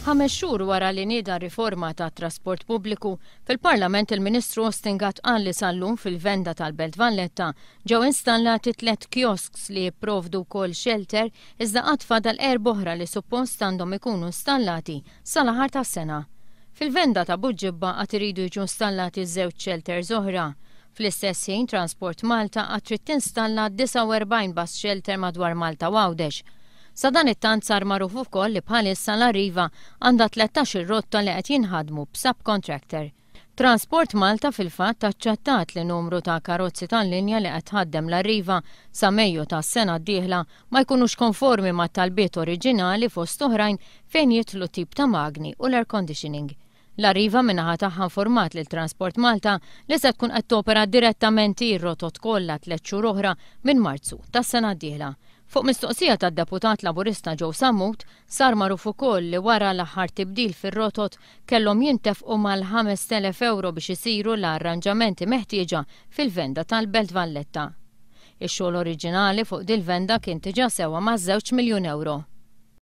Ħames xhur wara li nieda r-riforma tat-trasport pubbliku, fil-Parlament il-Ministru Austin Gatt qal li sal-lum fil-venda tal-Belt Valletta ġew installati tlett kiosks li jipprovdu wkoll shelter iżda għad fadal erb'oħra li suppost għandhom ikunu installati sal-aħħar tas-sena. Fil-venda ta' Buġibba għad iridu jiġu installati żewġ shelters oħra. Fl-istess ħin Transport Malta għad trid tinstalla 49 bus shelter madwar Malta u Għawdex. Sadanittant sar magħruf ukoll li bħalissa l-Arriva għandha 13-il rotta li qed jinħadmu b'subcontractor. Transport Malta fil-fatt aċċettat li numru ta' karozzi tal-linja li qed tħaddem l-Arriva sa Mejju tas-sena d-dieħla ma jkunux konformi mat-talbiet oriġinali fost oħrajn fejn jidħlu tip ta' magni u l-air conditioning. L-Arriva min-naħa tagħha informat lil Transport Malta li se tkun qed topera direttament hi r-rotot kollha tlett xhur oħra minn Marzu tas-sena d-dieħla. Fuq mistoqsija tad-Deputat Laburista Joe Sammut, sar magħruf ukoll li wara l-aħħar tibdil fir-rotot kellhom jintefqu mal-5,000 ewro biex isiru l-arranġamenti meħtieġa fil-venda tal-Belt Valletta. Ix-xogħol oriġinali fuq dil-venda kien diġà sewa maż-żewġ miljun ewro.